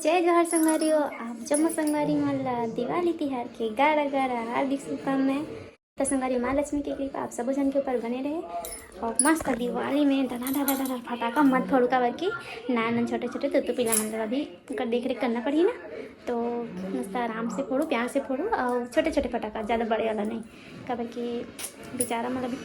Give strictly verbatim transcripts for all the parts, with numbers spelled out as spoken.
जय जोहार संगवारी हो, आप जम्मो संगवारी मन ला दिवाली तिहार के गाड़ा गाड़ा हार्दिक शुभकामनाएं। तो संगवारी, माँ लक्ष्मी के कृपा आप सबो झन के ऊपर बने रहे और मस्त दिवाली में डना डना डना फटाका मत फोड़ू, काबर कि नान नान छोटे छोटे तो, तो पीला मन ला भी ओकर देख रेख करना पड़ही ना। तो मस्त आराम से फोड़ू, प्यार से फोड़ू और छोटे छोटे फटाका, ज़्यादा बड़े वाला नहीं, काबर कि बेचारा मन ला भी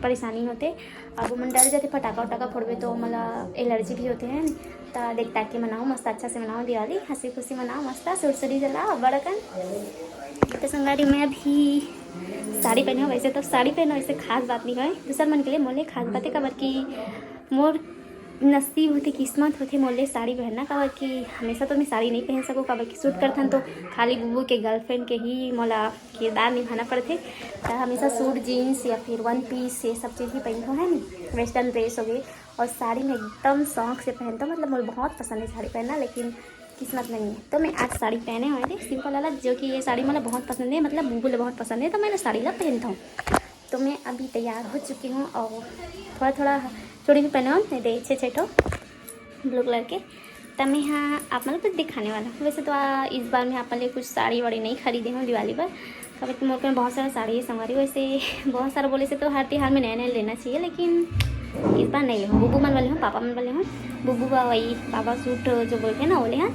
परेशानी होथे। अब मन डर जाथे फटाका उटाका फोड़बे तो मोला एलर्जी भी होथे है। त देख ताक के मनाओ, मस्त अच्छा से मनाओ दिवाली, हंसी खुशी मनाओ, मस्त सुरसुरी जलाओ बड़ अकन। तो संगवारी, मैं अभी साड़ी पहने हूँ। वैसे तो साड़ी पहनो ऐसे खास बात नहीं है, दूसर मन के लिए मोले खास बात है, काबर कि मोर नसीब होथे, किस्मत होथे मोले साड़ी पहनना, काबर कि हमेशा तो मैं साड़ी नहीं पहन सकूँ, काबर कि शूट करथन तो खाली बुबू के गर्लफ्रेंड के ही मोला किरदार निभाना पड़थे। त हमेशा सूट, जीन्स या फिर वन पीस, ये सब चीज़ ही पहनथों, है नी, वेस्टर्न ड्रेस हो गई। और साड़ी में एकदम शौक से पहनथों, मतलब मोला बहुत पसंद है साड़ी पहनना, लेकिन किस्मत में नहीं है। तो मैं आज साड़ी पहने हुए थे सिंपल वाला, जो कि ये साड़ी मोला बहुत पसंद है, मतलब बुबू ला बहुत पसंद है, तो मैं ये साड़ी ला पहनथों। तो मैं अभी तैयार हो चुकी हूँ और थोड़ा थोड़ा चूड़ी भी पहने हूँ, ये दे छे छे ठो ब्लू कलर के। त मैं हाँ आप मन ला कुछ दिखाने वाला हूँ। वैसे तो आ, इस बार मैं आप मन ला कुछ साड़ी वाड़ी नहीं खरीदे हूँ दिवाली पर, काबर कि मोर कन बहुत सारा साड़ी है संगवारी। वैसे बहुत सारा बोले से तो हर तिहार में नया नया लेना चाहिए, लेकिन इस बार नहीं ले हूँ। बुबू मन बर ले हूँ, पापा मन बर ले हूँ। बुबू बा वही बाबा सूट जो बोलथे ना, वो ले हन,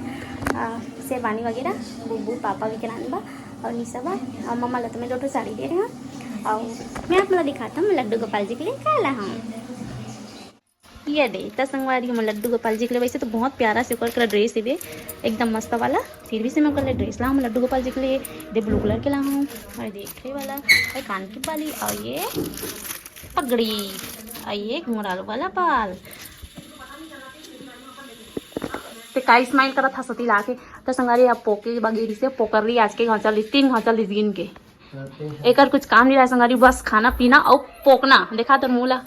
आ, शेरवानी वगैरह। बुबू, पापा, विक्रांत बा और निशा बा और मम्मा ला तो मैं दो ठो साड़ी दे रहे हूँ। और मैं आप मन ला दिखाता हूँ, मैं लड्डू गोपाल जी के लिए का ला हूँ। ये दे, त संगवारी, हम लड्डू गोपाल जी के लिए, वैसे तो बहुत प्यारा से ओकर करा ड्रेस हेबे, एकदम मस्त वाला, फिर भी से मैं ओकर लिए ड्रेस ला हूँ, लड्डू गोपाल जी के लिए। दे ब्लू कलर के ला हूँ। और देखे वाला, और कान की बाली, और ये पगड़ी, और ये घुंघरालू वाला बाल। ते का स्माइल करत हस ओती ला के? त संगवारी, अब पोके बगेरी से पोकर ली आज के घांचा ली, तीन घांचा ली दिन के। एकर कुछ काम नहीं रहा संगवारी, बस खाना पीना और पोकना। देखा तोर मुंह ला,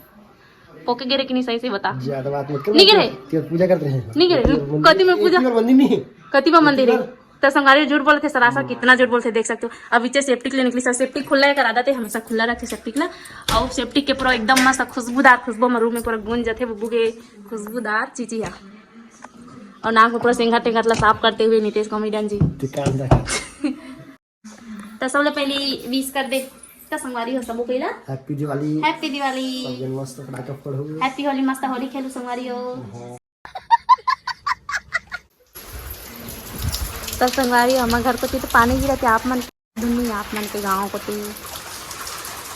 पोके गिरे कि नहीं, सही से बता। ज्यादा बात मत कर। नहीं गिरे। तेरे पूजा करते हैं। नहीं गिरे। तेरे मंदिर, कति में पूजा? तेरे मंदिर नहीं। कति में मंदिर है? तेरे त संगवारी झूठ बोलथे सरासर, हाँ। कितना झूठ बोलथे, देख सकते हो। अब इचे सेप्टिक ले निकली, सब सेप्टिक खुला है, करा देते, हमेशा खुला रखे सेप्टिक ना। और सेप्टिक के पूरा एकदम मस्त खुशबूदार खुशबू हमर रूम में पूरा गूंज जाथे, बुबू के खुशबूदार चीची है। और नाक में पूरा सेंघा टेंघा ला साफ करते हुए नितेश कॉमेडियन जी। दुकान रखा। त सबले पहली विश कर दे त संगवारी हो सबो कोई ला। हैप्पी दिवाली। हैप्पी दिवाली। सब जन मस्त पटाखा फोड़ो। हैप्पी होली, मस्त होली खेलू संगवारी हो। हाँ। त संगवारी, हमर घर कोती तो पानी गिरत हे, आप मन दुनी, आप मन के गांव कोती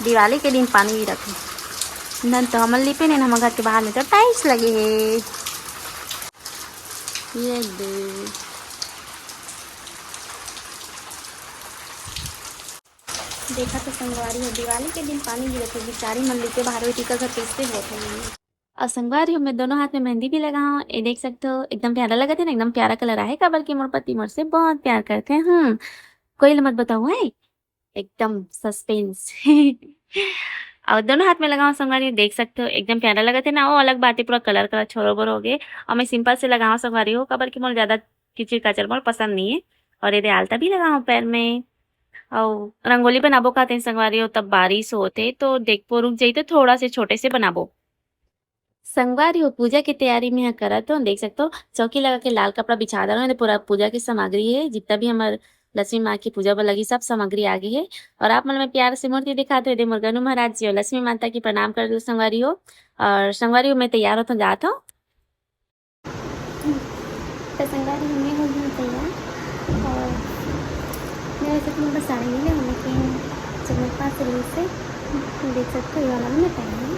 दिवाली के दिन पानी गिरत हे। नन तो हमन लिपे नहीं, हमर घर के बाहर में तो टाइल्स लगे हे। ये दे। देखा तो संगवारी हो, दिवाली के दिन पानी गिरत हे, बिचारी मन लिपे बाहर होई, टीका घर कैसे होत हे। और संगवारी हो, मैं दोनों हाथ में मेहंदी भी लगा हूँ, ये देख सकते हो, एकदम प्यारा लगत हे ना, एकदम प्यारा कलर आहे, काबर कि मोर पति मोर से बहुत प्यार करते हैं। हम्म, कोई ला मत बताऊँ है, एकदम सस्पेंस। और दोनों हाथ में लगाओ संगवारी, देख सकते हो एकदम प्यारा लगत हे ना। वो अलग बात है, पूरा कलर कलर छोरो बोरो हो गए। और मैं सिंपल से लगाओ संगवारी हो, काबर कि मोर ज्यादा किचिर काचर मोर पसंद नहीं है। और ये दे आलता भी लगाओ पैर में। और रंगोली बनाबो कहते हैं संगवारी हो, तब बारिश होते तो देखबो रुक जाई तो थोड़ा से छोटे से बनाबो। संगवारी हो, पूजा के तैयारी में करत हो, देख सकते हो चौकी लगा के लाल कपड़ा बिछा दे रहे हैं। पूरा पूजा की सामग्री है, जितना भी हमारे लक्ष्मी माँ की पूजा पर लगी सब सामग्री आ गई है। और आप मन में प्यार से मूर्ति दिखाते हुए दे मोर गनु महाराज जी और लक्ष्मी माता की प्रणाम कर दो संगवारी हो। और संगवारी हो, मैं तैयार होता जात हूँ। तो संगवारी हो, मैं हो गई तैयार। और मैं वैसे तो मेरे पास साड़ी नहीं है, लेकिन जब मेरे पास रील से देख सकते हो, ये वाला मैं पहनी हूँ।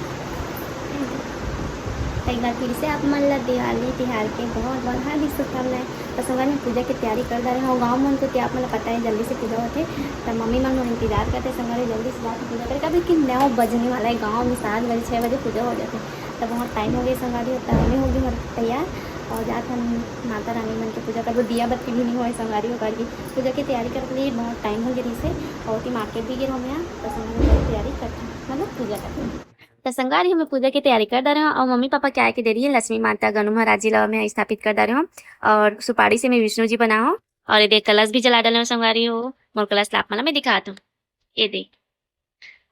एक बार फिर से आप मन ला दिवाली तिहार के बहुत बहुत हार्दिक शुभकामनाएं। तो संगवारी, मैं पूजा की तैयारी कर डारे हूँ। गाँव मन तो क्या आप मन ला पता है, जल्दी से पूजा होते, तो मम्मी मन मोर इंतजार करते संगवारी, जल्दी से जाके पूजा करे, कभी कि नौ बजने वाला है, गाँव में सात बजे छः बजे पूजा हो जाते, तो बहुत टाइम हो गया संगवारी। तो मैं हो गई मोर तैयार और जात हम माता रानी मन के पूजा करबो, दिया बत्ती भी नहीं हुआ संगवारी हो करके। पूजा की तैयारी करते लिए बहुत टाइम हो गया से, और ती मार्केट भी गिर हो गया, तो संगवारी तैयारी करते हैं, मतलब पूजा करते हैं। तो संगवारी हो, मैं पूजा की तैयारी कर डारे हूँ और मम्मी पापा के आए के देरी है। लक्ष्मी माता गनु महाराज जी ला मैं स्थापित कर डारे हूँ और सुपारी से मैं विष्णु जी बना हूँ। और ये देख, कलश भी जला डाले हूँ संगवारी हो। मोर कलश ला आप मन ला मैं दिखात हूँ। ये देख,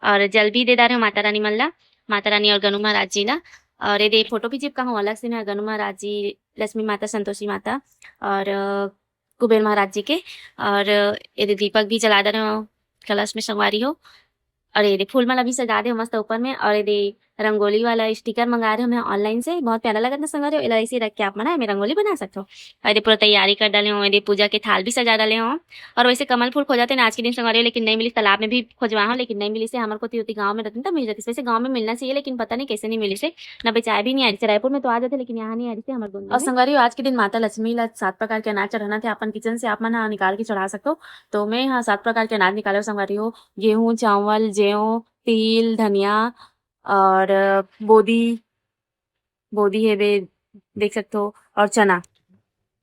और जल भी दे डारे हूँ माता रानी मन ला, माता रानी और गनु महाराज जी ला। और एदे फोटो भी चिपका हूँ अलग से मैं गनु महाराज जी, लक्ष्मी माता, संतोषी माता और अ, कुबेर महाराज जी के। और एदे दीपक भी जला दे रहे हो कलश में संगवारी हो। और एदे फूल माला भी सजा दे हो मस्त ऊपर में। और एदे रंगोली वाला स्टिकर मंगा रहे हो मैं ऑनलाइन से, बहुत प्यारा लगत ना संगवारी हो। एला ऐसे रख के आप मन एमे रंगोली बना सकते हो। और एदे पूरा तैयारी कर डाले हो, एदे पूजा के थाल भी सजा डाले हो। और वैसे कमल फूल खोजाते ना आज के दिन संगवारी हो, लेकिन नहीं मिलिस। तालाब में भी खोजवा हो, लेकिन नहीं मिलिस। हमर कोती होती गाँव में रहते तो मिल जाती, वैसे गाँव में मिलना चाहिए, लेकिन पता नहीं कैसे नहीं मिलिस। ना बेचाए भी नहीं आ रही। रायपुर में तो आ जाते, लेकिन यहाँ नहीं आ रही थी हमारे गोंदी और में। संगवारी हो, आज के दिन माता लक्ष्मी ला सात प्रकार के अनाज चढ़ाना थे अपन किचन से, आप मन ह निकाल के चढ़ा सकते हो। तो मैं यहाँ सात प्रकार के अनाज निकाले हो संगवारी हो, गेहूँ, चावल, जेव, तिल, धनिया और अ, बोदी, बोदी हेबे, देख सकते हो, और चना।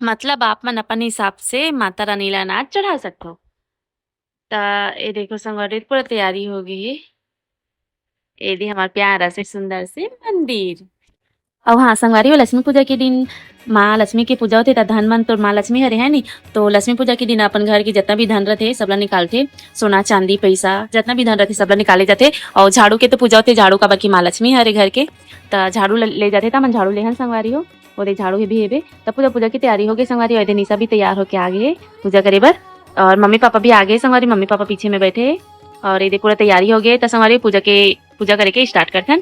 मतलब आप मन अपन हिसाब से माता रानी ला अनाज चढ़ा सकते हो। त ये देखो संगवारी, पूरा तैयारी हो गई है। ये दे हमार प्यारा से सुंदर से मंदिर। अउ हाँ संगवारी हो, लक्ष्मी पूजा के दिन माँ लक्ष्मी के पूजा होथे, त धन मन तो माँ लक्ष्मी हरे है नी। तो लक्ष्मी पूजा के दिन अपन घर के जितना भी धन रथे, सबला निकालथे, सोना, चांदी, पैसा, जितना भी धन रथे, सबला निकाले जाथे। अउ झाड़ू के तो पूजा होथे, झाड़ू काबर कि माँ लक्ष्मी हरे घर के, त झाड़ू ल-, ले जाथे। त हमन झाड़ू लेहन संगवारी हो, ओदे झाड़ू हे भी हेबे। त पूजा, पूजा की तैयारी हो गई संगवारी हो, एदे निशा भी तैयार होके आ गए हे पूजा करे बर, और मम्मी पापा भी आ गए संगवारी, मम्मी पापा पीछे में बैठे हे, और एदे पूरा तैयारी हो गए। त संगवारी पूजा के, पूजा करे के स्टार्ट करथन।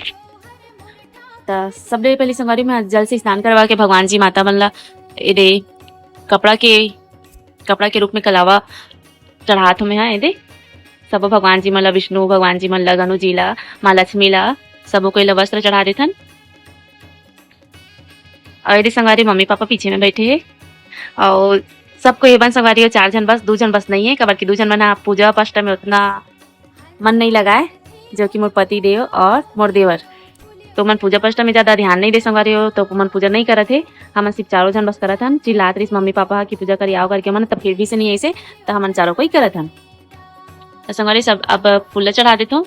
त सबले पहले संगवारी मैं जल से स्नान करवा के भगवान जी माता मन ला एदे कपड़ा के, कपड़ा के रूप में कलावा चढ़ात हूँ मैं, हाँ, एदे सबो भगवान जी मन ला, विष्णु भगवान जी मन ला, गनु जी ला, माँ लक्ष्मी ला, सबो कोई ला वस्त्र चढ़ा देथन। और एदे संगवारी मम्मी पापा पीछे में बैठे हे, और सबको ये बन संगवारी हो चार झन बस, दू झन बस नहीं है, काबर कि दू झन मन ह पूजा पाठ में उतना मन नहीं लगाए, जो कि मोर पति देव और मोर देवर। तो मन पूजा पाठ में ज्यादा ध्यान नहीं दे संगवारी हो, तो मन पूजा नहीं करत हे। हमन सिर्फ चारों झन बस करत हन। चिल्लात रहिस मम्मी पापा ह कि पूजा करी आओ करके, मन तब फिर भी से नहीं ऐसे, तो हमन चारों कोई करत हन। तो संगवारी सब अब फूल ला चढ़ा देथों।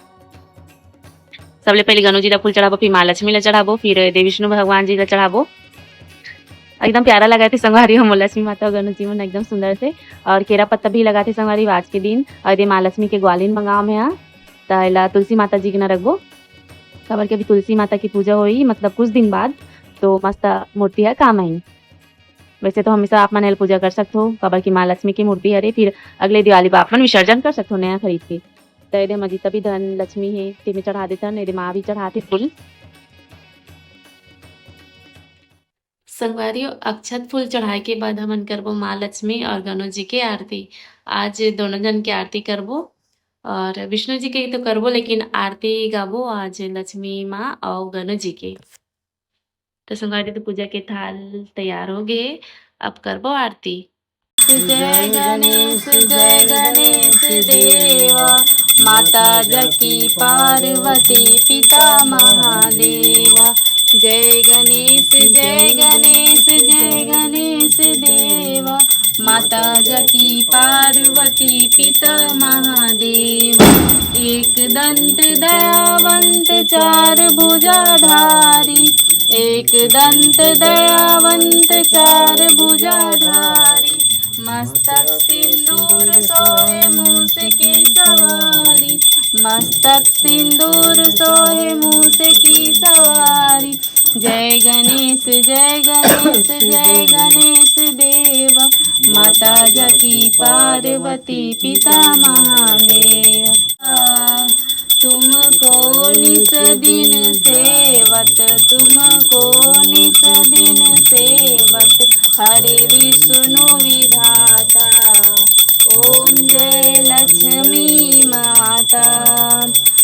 सबले पहले गणेश जी ला फूल चढ़ाबो, फिर माँ लक्ष्मी ला चढ़ाबो, फिर देव विष्णु भगवान जी ला चढ़ाबो। एकदम प्यारा लगा थे संगवारी हो मोर लक्ष्मी माता और गणेश जी मन एकदम सुंदर से। और केरा पत्ता भी लगा थे संगवारी आज के दिन। और ये माँ लक्ष्मी के ग्वालिन मंगाव में हा, त एला तुलसी माता जी के ना रखबो, काबर के अभी तुलसी माता की पूजा होई, मतलब कुछ दिन बाद, तो मस्त मूर्ति ह काम आही। वैसे तो हमेशा आप मन एला पूजा कर सकथो, काबर की माँ लक्ष्मी की मूर्ति हरे, फिर अगले दिवाली पर आप मन विसर्जन कर सकथो नया खरीद के। त एदे म जितना भी धन लक्ष्मी हे, तेमे चढ़ा देथन, एदे माँ भी चढ़ाथे फूल। संगवारी हो, अक्षत फूल चढ़ाए के बाद हमन करबो माँ लक्ष्मी और गणेश जी के आरती। आज दोनों जन के आरती करबो और विष्णु जी के तो करबो, लेकिन आरती गाबो आज लक्ष्मी माँ और गणेश जी के। तो संगवारी, तो पूजा के थाल तैयार हो गए, अब करबो आरती। जय गणेश, जय गणेश देवा, माता जकी पार्वती पिता महादेवा। जय गणेश, जय गणेश, जय गणेश देवा, माता जकी पार्वती पिता महादेवा। एक दंत दयावंत चार भुजाधारी, एक दंत दयावंत चार भुजाधारी, मस्तक सिंदूर सोहे मूस की सवारी, मस्तक सिंदूर सोहे मूस की सवारी। जय गणेश, जय गणेश, जय गणेश देवा, माता जकी पार्वती पिता महादेव। तुमको निस दिन सेवत, तुमको निस दिन सेवत, हरे विष्णु विधाता। ओम जय लक्ष्मी माता।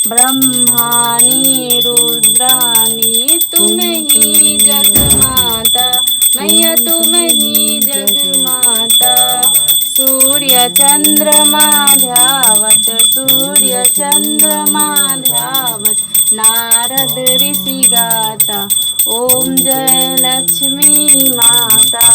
ब्रह्मानी रुद्रानी तुम ही जगमाता, मैया तुम ही जगमाता। सूर्य चंद्रमा ध्यावत, सूर्य चंद्रमा ध्यावत, नारद ऋषि गाता, ओम जय लक्ष्मी माता।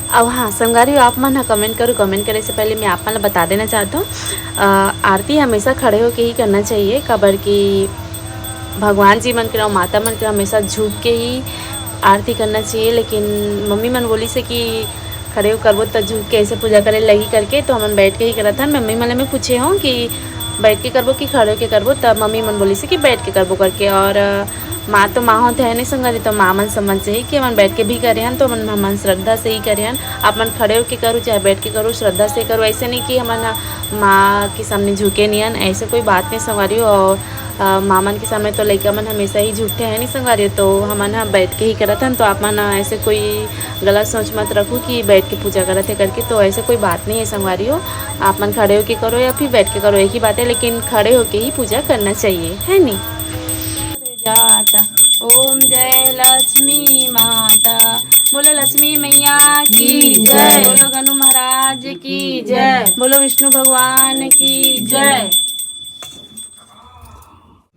अब हाँ संगवारी, आप मन ह कमेंट करो। कमेंट करे से पहले मैं आप मन ल बता देना चाहत हूँ, अ, आरती हमेशा खड़े होके ही करना चाहिए, काबर कि भगवान जी मन के अउ माता मन के हमेशा झुक के ही आरती करना चाहिए। लेकिन मम्मी मन बोलिस हे कि खड़े हो करबो त झुक के ऐसे पूजा करे लगी करके, तो हमन बैठ के ही करत हन। मम्मी मन ले मैं पूछे हूँ कि बैठ के करबो कि खड़े होके करबो, तब मम्मी मन बोलिस हे कि बैठ के करबो करके। और अ, माँ तो माँ होथे है नहीं संगवारी, तो माँ मन समझ जाही कि हमन बैठ के भी करे हन, तो हमन, हमन श्रद्धा से ही करे हन। आप मन खड़े होके करो, चाहे बैठ के करो, श्रद्धा से करो। ऐसे नहीं कि हमन ह माँ के सामने झुके नियन, ऐसे कोई बात नहीं संगवारी हो। और, अ, माँ मन के सामने तो लइका मन हमेशा ही झुकथे है नहीं संगवारी हो, तो हमन ह बैठ के ही करत हन। तो आप मन ऐसे कोई गलत सोच मत रखो कि बैठ के पूजा करत है करके, तो ऐसे कोई बात नहीं है संगवारी हो। आप मन खड़े होके करो या फिर बैठ के करो, एक ही बात है, लेकिन खड़े होके ही पूजा करना चाहिए, है नहीं? जाता। ओम जय लक्ष्मी माता, बोलो लक्ष्मी मैया की जय। बोलो गनु महाराज की जय। बोलो विष्णु भगवान की जय।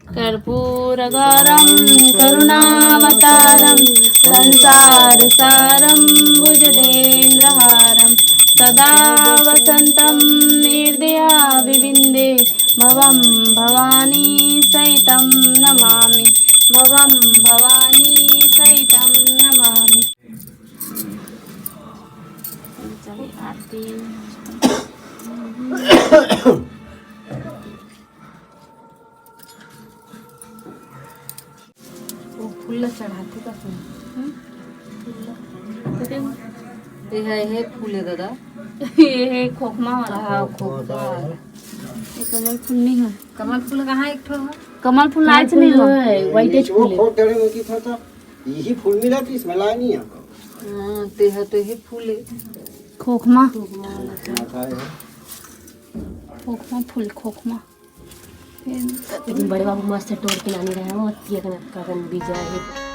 कर्पूरगौरं करुणावतारं संसारसारं भुजगेन्द्रहारं सदा वसन्तं हृदयारविन्दे भवं भवानी सहितं नमामि, भवं भवानी सहितं नमामि। चलिए आरती। वो फूल ला चढ़ाथे का सुन। हम्म? फूल ला। तो दे। ये है, ये फूल है दादा। ये है खोखमा वाला। हाँ, खोखमा वाला। ये कमल फूल नहीं है। कमल फूल कहाँ एक ठो है? कमल फूल आज नहीं है, white age वो फूल है। खोख डरे में की था, था। यही फूल मिला कि इसमें लाया नहीं है। हाँ, ते है तो ये फूल है। खोखमा। खोखमा वाला। हाँ, था ये। खोखमा फूल, खोखमा। लेकिन बड़े बाबू मस्त तोड़ के लानी रहे हो, ये कनक का कन बीजा है।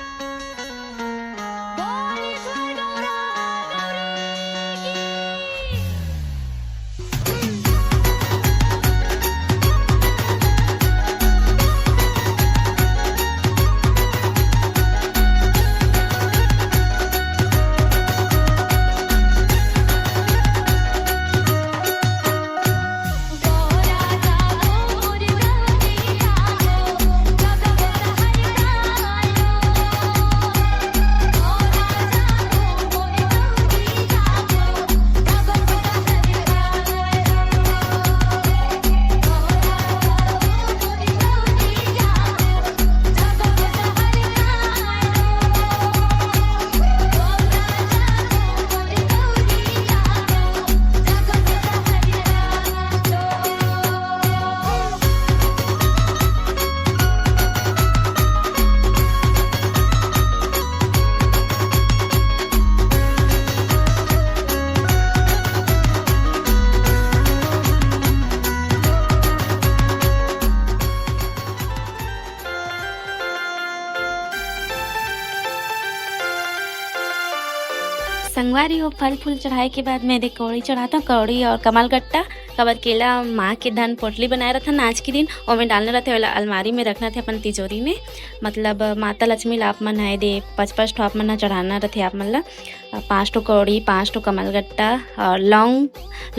संगवारी हो, फल फूल चढ़ाए के बाद मैं दे कौड़ी चढ़ाता हूँ, कौड़ी और कमलगट्टा। काबर के एला माँ के धन पोटली बनाए रथन आज के दिन, ओमे डालना रथे, ओला अलमारी में रखना थे अपन तिजोरी में। मतलब माता लक्ष्मी ला आप मन ह दे पाँच पाँच ठो आप मन ह चढ़ाना रथे आप मन ला। पाँच ठो कौड़ी, पाँच ठो कमलगट्टा और लौंग,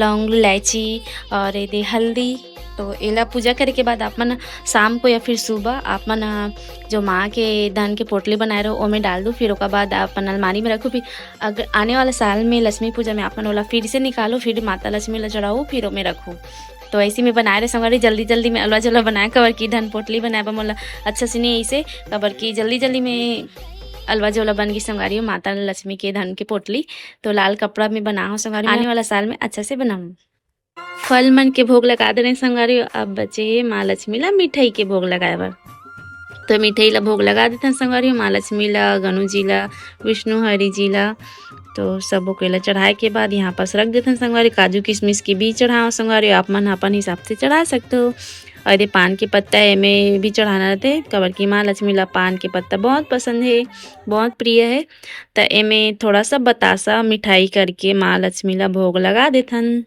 लौंग, इलायची और ये दे हल्दी। तो एला पूजा करे के बाद आप मन शाम को या फिर सुबह आप मन, अ, जो माँ के धन के पोटली बनाए रहो, ओमे डाल दो। फिर ओकर बाद अपन अलमारी में रखो। फिर अगर आने वाला साल में लक्ष्मी पूजा में आप मन ओला फिर से निकालो, फिर माता लक्ष्मी ला चढ़ाओ, फिर ओमे रखो। तो ऐसे में बनाए रहे संगवारी, जल्दी जल्दी में अलवा झोला बनाए, काबर की धन पोटली बनाए बर मोला अच्छा से नहीं ऐसे, काबर की जल्दी जल्दी में अलवा झोला बन गई संगवारी, माता लक्ष्मी के धन के पोटली। तो लाल कपड़ा में बनाओ संगवारी, आने वाला साल में अच्छा से बनाऊँ। फल मन के भोग लगा दे रहे संगवारी, अब बचे हे माँ लक्ष्मी ला मिठाई के भोग लगाए बर। तो मिठाई ला भोग लगा देथन संगवारी, माँ लक्ष्मी ला, गणु जी ला, विष्णु हरि जी ला। तो सबो के ला चढ़ाए के बाद यहाँ पास रख देथन संगवारी। काजू किशमिश के भी चढ़ाओ संगवारी, आप मन अपन हिसाब से चढ़ा सकते हो। और ये पान के पत्ता एमे भी चढ़ाना रहते, काबर कि माँ लक्ष्मी ला पान के पत्ता बहुत पसंद है, बहुत प्रिय है। त एमे थोड़ा सा बतासा मिठाई करके माँ लक्ष्मी ला भोग लगा देथन।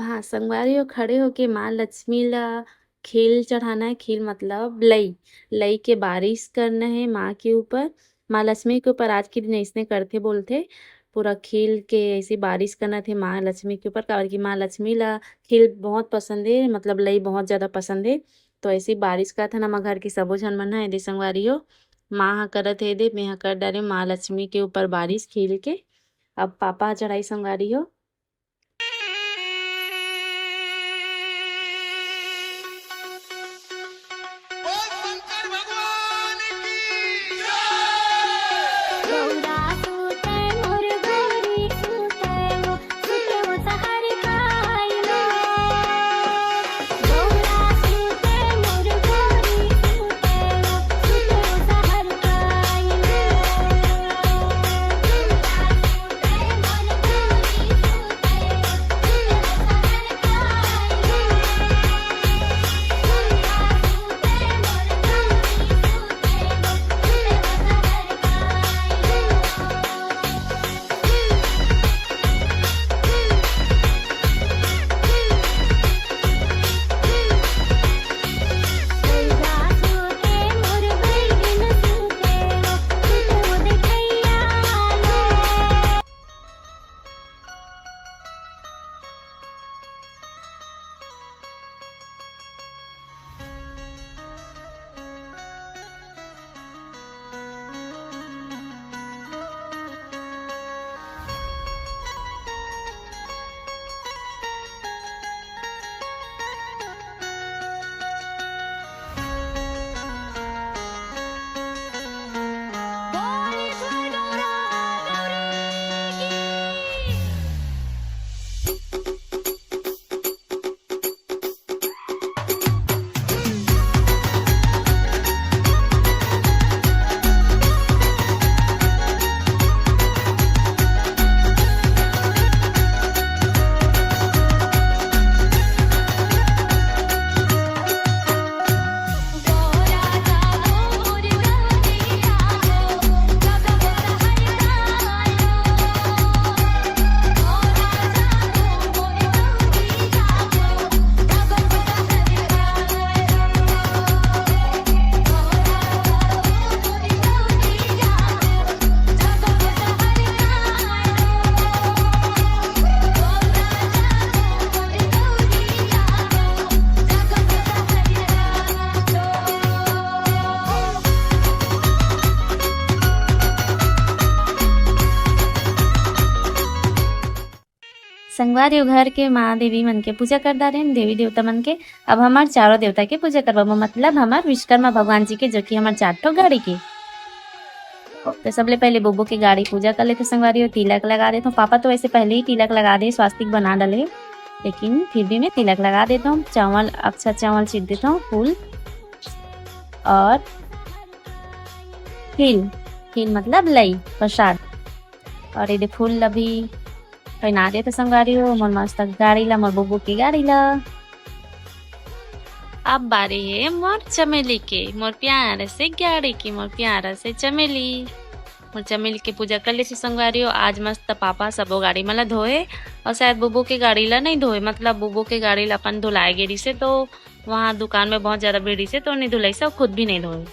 हाँ संगवारी हो, खड़े होके माँ लक्ष्मी ला खील चढ़ाना है। खील मतलब लई, लई के बारिश करना है माँ के ऊपर। माँ लक्ष्मी के ऊपर आज के दिन ऐसने करथे बोलथे, पूरा खील के ऐसे बारिश करना थे माँ लक्ष्मी के ऊपर, काबर कि माँ लक्ष्मी ला खील बहुत पसंद है, मतलब लई बहुत ज्यादा पसंद है। तो ऐसे बारिश करत हन हमर घर के सबो झन मन ह। एदे संगवारी हो, माँ ह करत हे, एदे मेंह कर डारे माँ लक्ष्मी के ऊपर बारिश खील के। अब पापा ह चढ़ाई संगवारी हो। संगवारी हो, घर के माँ देवी मन के पूजा कर डारेन, देवी देवता मन के। अब हमर चारों देवता के पूजा करवाबो, मतलब हमर विश्वकर्मा भगवान जी के, जो कि हमर चार ठो गाड़ी के। तो सबले पहले बुबू के गाड़ी पूजा कर लेते संगवारी हो, तिलक लगा देते। पापा तो वैसे पहले ही तिलक लगा दे, स्वास्तिक बना डाले, लेकिन फिर भी मैं तिलक लगा देता हूँ। चावल, अक्षत चावल छीट देता हूँ, फूल और खील, खील मतलब लई, प्रसाद। और एदे फूल ला भी पहना देते संगवारी हो, मोर मस्त गाड़ी ला, मोर बुबू के गाड़ी ला। अब बारी है मोर चमेली के, मोर प्यार से गाड़ी के, मोर प्यार से चमेली। मोर चमेली के पूजा कर लेते संगवारी हो। आज मस्त पापा सबो गाड़ी मन ला धोए और शायद बुबू के गाड़ी ला नहीं धोए, मतलब बुबू के गाड़ी ला अपन धुलाए गे रिसे, तो वहाँ दुकान में बहुत ज्यादा भीड़ रिसे, तो नहीं धुलाइस और खुद भी नहीं धोए।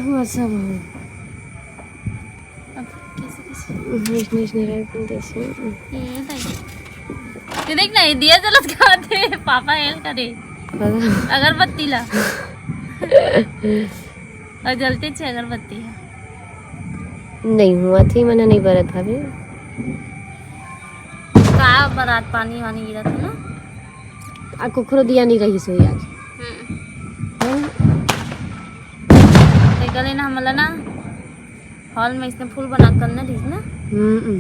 हुआ सब हो। अब कैसे, कैसे? इसने, इसने राइट में जैसे। ये देख। ये देख ना, ये दिया जलत का थे, पापा हेल करे। पता। अगरबत्ती ला। और जलते छे अगरबत्ती है। नहीं हुआ थी, मैंने नहीं बरत भाभी। का बरात पानी वानी गिरा था ना? आ कुखरो दिया नहीं रही सोई आज। हम्म। हम्म। ते गले ना हमला ना हॉल में इसने फूल बना कर ना दीस ना। हम्म।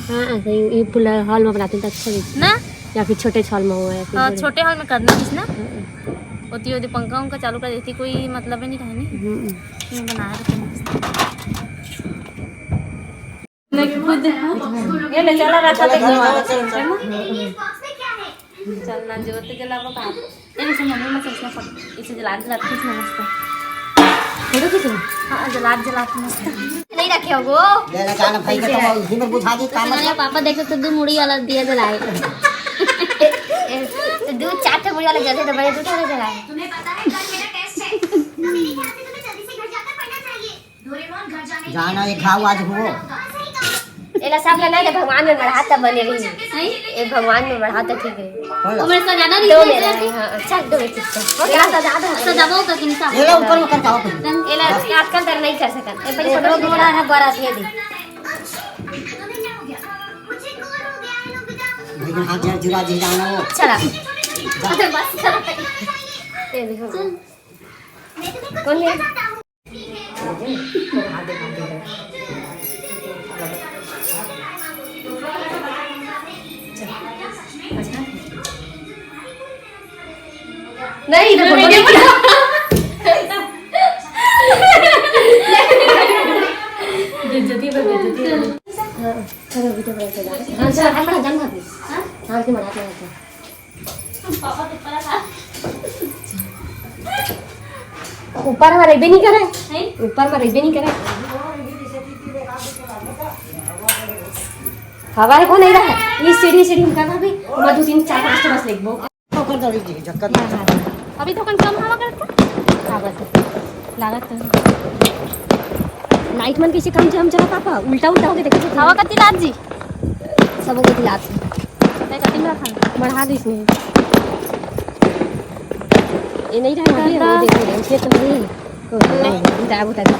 हाँ, ऐसे ही ये फूल हॉल में बनाते तो अच्छा दिखता ना। या फिर छोटे हॉल में हुआ है, फिर हाँ, बड़े। छोटे हॉल में करना दीस ना। हम्म। होती होती पंखा उनका चालू कर देती, कोई मतलब ही नहीं रहने। हम्म। मैं बनाया तो मस्त। ये ले चला रहा था, देख। चलना जोत जलाबो का। ए, जैसे मम्मी में से इसमें फट-, इसे जला, जला के खींचना मस्त। फोटो खींचना? हाँ, जला, जला के मस्त। नहीं रखे हो वो। ले, ले, जाना भाई के तो उसी में बुझा दी, काम तो मतलब। पापा देखो तो दो मुड़ी वाला दिया जलाए। ए, ए, तो दो चार ठो मुड़ी वाला जलते तो बड़े दो ठो जलाए। जाना, एक घाव आज हुओ। एला सब ला ना, भगवान में बढ़ा तब बने रही। ए, भगवान में बढ़ा तब ठीक है। ओ मेरे साथ ज्यादा नहीं दो है, मेरा ऐसे। है, हाँ, अच्छा, दो में ठीक है। एला सजा दो। सजाबो का किनका? एला ऊपर में कर पाओ तुम। एला आजकल तर नहीं कर सकत। ए, पहले ये फोटो तो थोड़ा है, बड़ा दे दे। लेकिन हाथ जरा जुरा जी जाना वो। चला। अरे बस कर। ये देखो। कौन है? नहीं, इधर फोटो नहीं। बेइज्जती पर बेइज्जती। हाँ, चलो, वीडियो बना के जा। हाँ, चल, हाँ, जान भाभी। हाँ? हाँ, के मना के रखो। ऊपर में रहिबे नहीं करे। हैं? ऊपर में रहिबे नहीं करे। हवा है को नहीं रहा। ये सीढ़ी, सीढ़ी उनका ना भी, मैं दो, तीन, चार, पाँच तो बस लेगबो। तो कर दो जी, झटका दो। अभी तो कम, कम हवा करत का? का बात है? लागत तो। लाइट मन कैसे कम जम चला पापा, उल्टा, उल्टा होके देखो तो। हवा कति लात जी? सब को दिलात है। नहीं, कटिंग रखा है। बढ़ा दो इसमें। ये नहीं रहा, अभी वो देखो, इसमें तो नहीं है। कोई नहीं, नहीं, नहीं, वो तो अभी।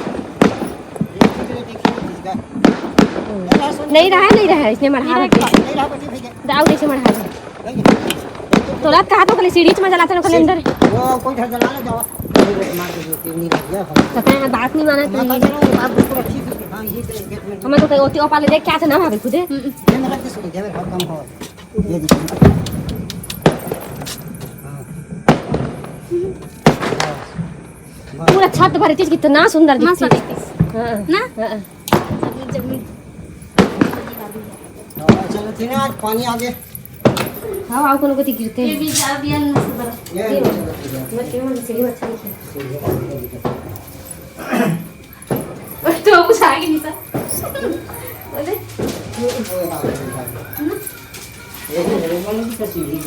नहीं रहा, नहीं रहा, इसने मढ़ा रखा। दाऊ जैसे मढ़ा रखा। तोला कहा तो खाली सीढ़ी में जलाते रहो, खाली अंदर। वो कोई घर जला ले जाओ। मार के जो तीन नहीं लग गया। पता है, बात नहीं माना मैं तो। कह रहा हूँ, आप बिल्कुल अच्छी थी। हाँ, ये तो गेट में। हमें तो कहीं होती, ओपा ले दे, क्या था ना भाभी खुदे? हम्म। ये मेरा किस हो गया, मेरा कम हो। ये देखिए। हाँ। पूरा छत भर चीज कितना सुंदर मस्त दिखती। दिखती। हाँ। ना? हाँ। जगमग, जगमग। हाँ, चलो, ठीक है, आज पानी आ गया। हाँ, आओ, कोनो कति गिरते हैं। ये भी जा, भी अंदर से बड़ा। ये ये नहीं, बस ये वाला सीढ़ी अच्छा दिखता है। तो कुछ आगे नहीं था। बोले? ये नहीं, ये वाला भी था। हम्म। ये नहीं, ये वाला भी था सीढ़ी।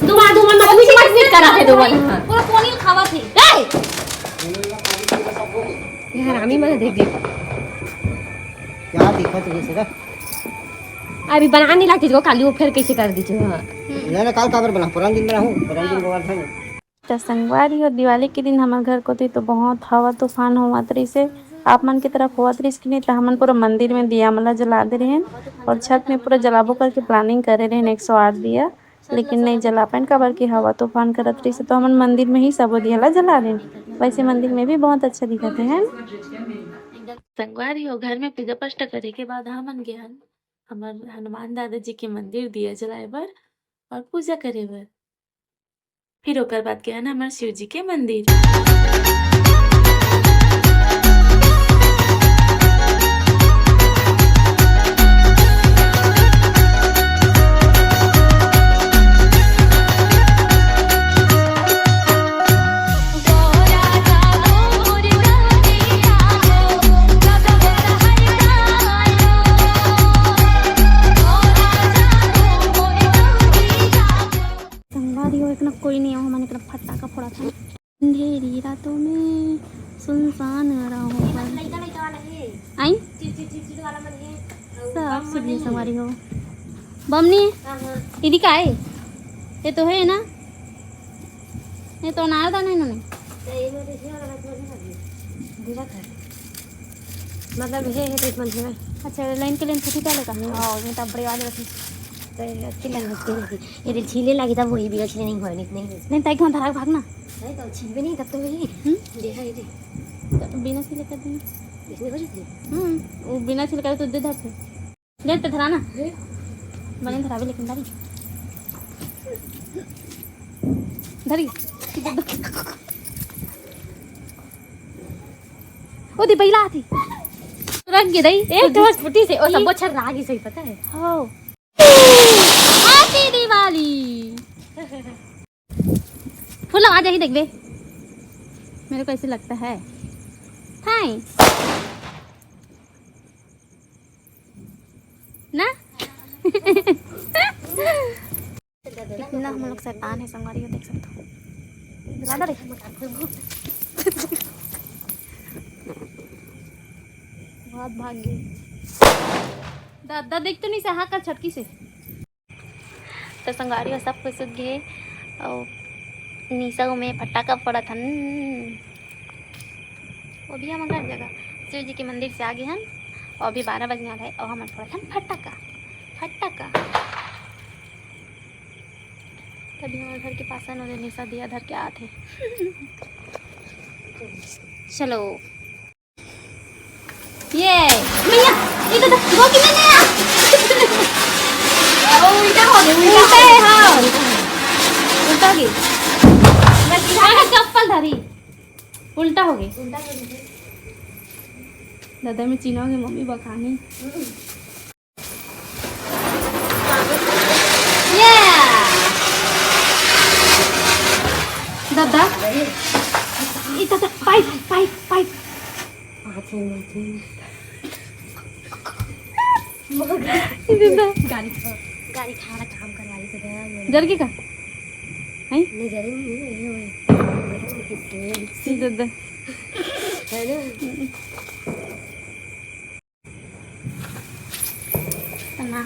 धुआं, धुआं, मत, मत, मत करा थे धुआं, हाँ। पूरा कोनी खावा थे। ए! ये हरामी मन देख देख। क्या दिक्कत है इसे का? अभी बना नहीं लगती जो काली वो फिर कैसे कर दी जो, हाँ। ले ना, काल काबर बना, पुरान दिन बना हूँ, पुरान दिन गोबर था। त संगवारी हो, दिवाली के दिन हमर घर कोती तो बहुत हवा तूफान होवत रहिसे। आप मन के तरफ होवत रहिस कि नहीं? त हमन पूरा मंदिर में दिया मन ला जला दे रहेन और छत में पूरा जलाबो करके planning करे रहेन एक सौ आठ दिया, लेकिन नहीं जला पाएन, काबर कि हवा तूफान करत रहिसे, तो हमन मंदिर में ही सबो दिया ला जला देन। वैसे मंदिर में भी बहुत अच्छा दिखत हे, है ना? संगवारी हो, घर में पूजा पाठ करे के बाद हमन गे हन हमर हनुमान दादा जी के मंदिर दिया जलाए बर और पूजा करे बर। फिर ओकर बाद गे हन हमर शिव जी के मंदिर। संगवारी हो, एकना कोई नहीं हो, हमन एकना फटाका फोड़ा था। अंधेरी रातों में सुनसान राहों पर। लइका लइका वाला हे। आई? चिड़ चिड़ चिड़ चिड़ वाला मन हे। अउ सब बम मन सुनिए नहीं हे। संगवारी हो। बम नहीं? हाँ, हाँ। इदी का हे? ये तो हे ना? ये तो अनारदाना हे इन्होंने। तो ये में तो ये वाला थोड़ी ना हे। दिखत हे। मतलब हे, हे तो मन हे। अच्छा, लाइन के लाइन फूटी डाले का? हम्म। हाँ, ये तो बड़े वाले रखी। तो ये अच्छी लग रही है। ये छीले लगी तब वही भी छीले नहीं होए, नहीं, नहीं। नहीं, ताई कौन धरा भागना? नहीं तो छीलबे नहीं तब तो वही। हम्म? ये है, ये। तो बिना छीले कर देना। इसमें हो जाती है? हम्म, वो बिना छीले करे तो दे धरते। ले तो धरा ना। ले। बने धरावे लेकिन धरी। धरी। ओ दे पहिला आती। रख के दई। एक तो बस फुटी से, ओ सब बछर रागी सही पता है। हो। हैप्पी दिवाली। फूल लगा जाही देखबे। मेरे को ऐसे लगता है। थैंक्स। ना? कितना हम लोग शैतान है संगवारी हो, देख सकते हो। ज्यादा रे। बहुत भाग गई। दादा देख तो नहीं सहा का छटकी से। तो संगवारी हो सब कुछ सुत गए और निशा में फटाका फोड़त हन। वो भी हम घर जगह शिव जी के मंदिर से आ गए हन और अभी बारह बजने वाला है और हम फोड़त हन फटाका, फटाका। तभी हमारे घर के पास है ना, निशा दिया धर के आते। चलो। ये भैया, ये तो दो किलो ले आ। ओ, उल्टा हो गया, उल्टा उल्टा हो है, गया। हाँ। उल्टा हो गया। बस इधर अरे, चप्पल धरी, उल्टा हो गया। उल्टा हो गया। दादा में चीना हो गया, मम्मी बखानी। हम्म। ये। दादा। ये दादा, पाइप, पाइप, पाइप। ये दादा। गाड़ी खा, गाड़ी खा रहा काम करवा रही तो गया ये। जर के का? हैं? नहीं, जरे नहीं, ये, ये, ये, ये दादा। है ना? तना।